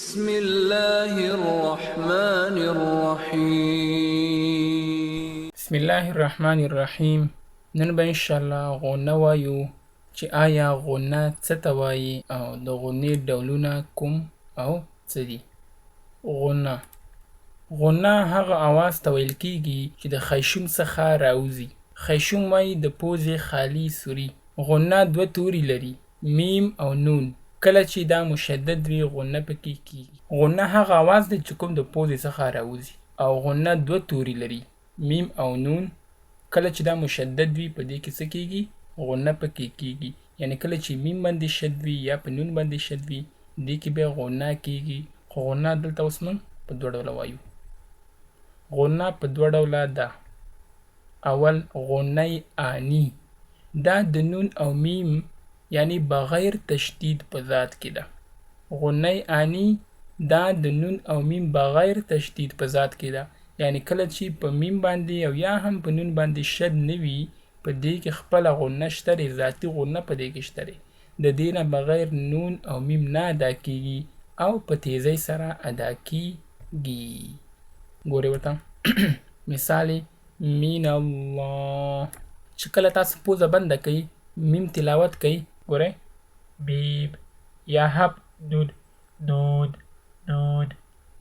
بسم الله الرحمن الرحیم. بسم الله الرحمن الرحیم. نن به ان شاء الله غنه وایو چې آیا غنه څه ته وایي او د غنې ډولونه کوم او څه دي. غنه، غنه هغه اواز ته ویل کیږي چې د خیشوم څخه راوځي. خیشوم وایي د پوزې خالي سوري. غنه دوه توري لري، میم او نون. کله چې دا مشدد وي غنه پکې کیږي. غنه هغه اواز دی چې کوم د پوزې څخه راوځي، او غنه دوه توري لري، میم او نون. کله چې دا مشدد وي په دې کې څه کیږي؟ غنه پکې کیږي. یعنی کله چې میم باندې شد وي یا په نون باندې شد وي، دې کې به غنه کیږي. خو غنه دلته اوس موږ په دوه ډوله وایو. غنه په دوه ډوله ده. اول غنه آني، دا د نون او میم یعنی بغیر تشدید په ذات کې ده. غنه آني دا د نون او میم بغیر تشدید په ذات کې ده، یعنی کله چې په میم باندې او یا هم په نون باندې شد نه وي، په دې کې خپله غنه شته دی، ذاتي غنه په دې کې شته دی. د دې نه بغیر نون او میم نه ادا کیږي او په تیزۍ سره ادا کیږي. ګورئ ورته مثال من الله. چې کله تاسو پوزه بنده کړئ، میم تلاوت کوئ، ګورئ بیب یا هب دود دود دود،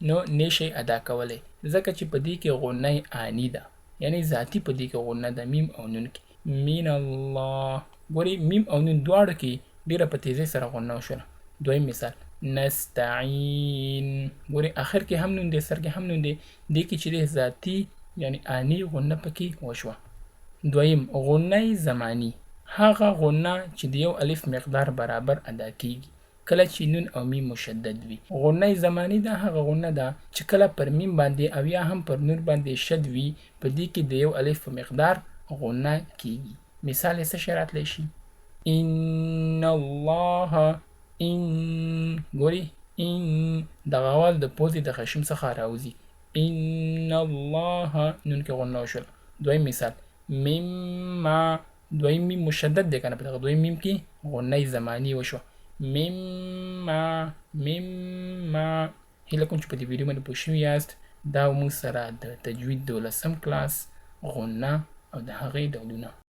نو نشئ ادا کولی، ځکه چې په دې کې غنه آني ده، یعنی ذاتي په دې کې غنه ده میم او نون کې. من الله، ګورئ میم او نون دواړو کې ډېره په تیزۍ سره غنه وشوله. دویم مثال نستعین، ګورئ اخر کې هم نون دی، سر کې هم نون دی، دې کې چې دی ذاتي یعنی آني غنه پکې وشوه. دویم غنه زمانی، هغه غنه چې د یو الف مقدار برابر ادا کیږي کله چې نون او میم مشدد وي. غنه زمانی دا هغه غنه ده چې کله پر میم باندې او یا هم پر نون باندې شد وي، په دې کې د یو الف په مقدار غنه کیږي. مثال یې څه شی راتلی شي؟ ان الله، ان، ګوري ان دغه اواز د پوزې د خشم څخه راوځي. ان الله، نون کې غنه وشوله. دویم مثال مما، دویم میم مشدد دی کنه، په دغه دویم میم کې غنه زمانی وشوه. مما، مما. هیله کوم چې په دې ویډیو باندې پوه شوي یاست. دا موږ سره د تجوید دولسم کلاس غنه او د هغې ډولونه.